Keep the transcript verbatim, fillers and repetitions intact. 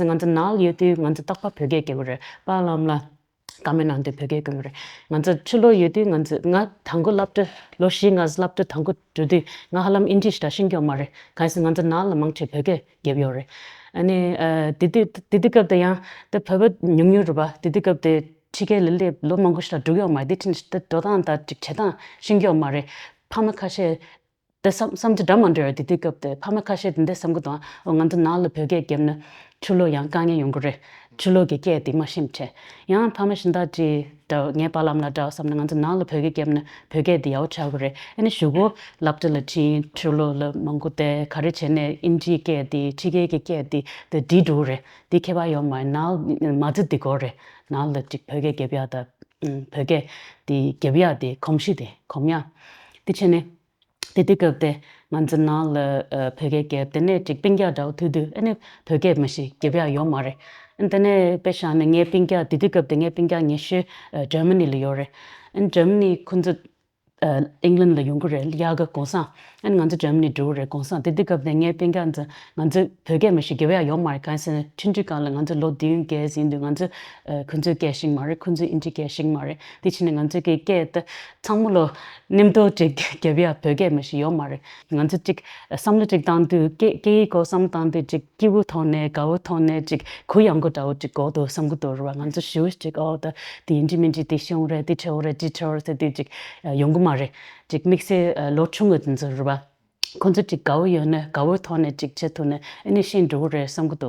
ང་ཚོ་ནཱ་ལ་ཡོད་དུས་ང་ཚོ་རྟག་པར་བོད་སྐད་རྒྱབ་ཀྱི་རེད། པཱ་ལགས་ལ་བཀའ་མོལ་གནང་དུས་བོད་སྐད་རྒྱབ་ཀྱི་རེད། ང་ཚོ་ཕྱི་ལོགས་ཡོད་དུས་ང་ཚོ་ང་དང་པོ་སློབ་གྲྭ་ལོ་བཞི་ལྔ་སློབ་གྲྭ་དང་པོ་འགྲོ་དུས་ང་ཧ་ལམ་ཨིན་ཇི་ཞེ་དྲག་ཤེས་ཀྱི་ཡོད་མ་རེད། གང་ཡིན་ཟེར་ང་ཚོ་ནཱ་ལ་མང་ཆེ་བོད་སྐད་རྒྱབ་ཡོད་རེད། ཨ་ནི་ཨ་དེ་དུས་དེ་དུས་སྐབས་དེ་ཡང་དེ་བོད་པ་ཉུང་ཉུང་རེད་པ། དེ་དུས་སྐབས་དེ་ཁྲིད་མཁན་ལ་སླེབས་ལོ་མང་པོ་ཞིག་ལ་འགྲོ་གི་ཡོད་མ་རེད། དེ་དུས་དེ་འགྲོ་སྟངས་དང་ཅིག་བྱེད་སྟངས་ཤེས་ཀྱི་ཡོད་མ་རེད། ཕ་མ་ཁ་ཤས་དེ་བསམ་བསམ་ཚུལ་འདྲ་མི་འདྲ་ཡོད། དེ་དུས་སྐབས་དེ་ཕ་མ་ཁ་ཤས་དེ་འདྲ་བསམ་གྱི་འདུག་ཨ་ང་ཚོ་ནཱ་ལ་བོད་སྐད་རྒྱབ་ན་ཕྱི་ལོགས་ཡང་དཀའ་ངལ་ཡོང་གི་རེད། ཕྱི་ལོགས་ཀྱི་སྐད་དེ་མ་ཤེས་པ་བྱས། ཡང་ཕ་མ་གཞན་དག་ཅིག་འདྲ་ངའི་པཱ་ལགས་ལ་འདྲ་བསམ་ན་ང་ཚོ་ནཱ་ལ་བོད་སྐད་རྒྱབ་ན་བོད་སྐད་དེ་ཡག་པོ་ཆགས་ཀྱི་རེད། ཨ་ནི་གཞུག་གུ་སློབ་གྲྭ་ལ་ཁྲིད་ཕྱི་ལོགས་ལ་མང་པོ་བསྡད་ག་རེ་བྱས་ནས་ཨིན་ཇིའི་སྐད་དེ་ཕྱི་རྒྱལ་གྱི་སྐད་དེ་དེ་འདྲ་འགྲོ་གི་རེད། དེ་ཁྱད་པར་ཡོད་མ་རེད། ནཱ་མ་ཚད་དེ་གོ་རེད། ནཱ་ལ་ཅིག་བོད་སྐད་རྒྱབ་ཡག་དང་བོད་སྐད་དེ་རྒྱབ་ཡག་དེ་གོམས་གཤིས་དེ་གོམས་ཡག་དེ་བྱས་ནས། དེ་དུས་སྐབས་དེ་ང་ཚོ་ནང་ལ་ཨ་བོད་སྐད་རྒྱབ། དེ་ནས་ཅིག་སྤུན་ཀྱག་འདྲ་བོ་ཐུག་དུས་ཨ་ནི་བོད་སྐད་མ་གཞི་རྒྱབ་ཡག་ཡོད་མ་རེད། ཨ་དེ་ནས་དཔེ་བཞག་ན་ངའི་སྤུན་ཀྱག་དེ་དུས་སྐབས་དེ་ངའི་སྤུན་ཀྱག་ཉེ་ཤོས་ཨ་འཇར་མ་ནི་ལ་ཡོད་རེད། ཨ་འཇར་མ་ནི་ཁོ་ཚོ་ཨ་ཨིང་ལན་ལ་ཡོང་གི་རེད། དབྱར་ཁ་གུང་སེང་། ཨ་ང་ཚོ་འཇར་མ་ནི་འགྲོ་གི་རེད་གུང་སེང་། དེ་དུས་སྐབས་དེ་ངའི་སྤུན་ཀྱག་ཚོ་ང་ཚོ་བོད་སྐད་མ་གཞི་རྒྱབ་ཡག་ཡོད་མ་རེད། གང་ཡིན་ཟེར་ན་ཆུང་དུས་སྒང་ལ་ང་ཚོ་ལོ་བདུན་བརྒྱད་ཟིན་དུས་ང་ཚོ་ཨ་ཁོ་ཚོའི་སྐད་ཤེས་མ་རེད། ཁོ་ཚོས་ཨིན་ཇིའི་སྐད་ཤེས་མ་རེད། དེ་བྱས་ནས་ང་ཚོའི་སྐད་དེ་ཚང་མ་ལོ་མཉམ་དུ་ཅིག་རྒྱབ་ཡག་བོད་སྐད་མ་གཞི་ཡོད་མ་རེད། ང་ཚོ་ཅིག་བསམ་བློ་ཅིག་བཏང་དུས་སྐད་སྐད་ཡིག་སྐོར་བསམ་བློ་བཏང་དུས་ཅིག་སྐྱིད་པོ་ཐོག་ནས་དགའ་བོ་ཐོག་ནས་ཅིག་གུ་ཡངས་པོ་འདྲ་བོ་ཅིག་དགོས་འདུག་བསམ་གྱི་འདུག་རེད་བ། ང་ཚོ་ཞེ་པོ་ཅིག་ཨོ་ད་དེ་ཡིན་གཅིག་མིན་གཅིག་དེ་ཤེས་ཡོང་རེད། དེ་བྱེད་འོ་རེད། དེ་བྱེད་འོ་རེད་ཟེར་དུས་ཅིག་ཡོང་གི་མ་རེད། ཅིག་དམིགས་བསལ་ལོ་ཆུང་བ་དེ་ཚོ་རེད་བ། ཁོ་ཚོ་ཅིག་དགའ་བོ་ཡོད་ན་དགའ་བོའི་ཐོག་ནས་ཅིག་བྱེད་ཐུབ་ན་ཨ་ནི་ཤེས་འགྲོ་གི་རེད་བསམ་གྱི་འདུག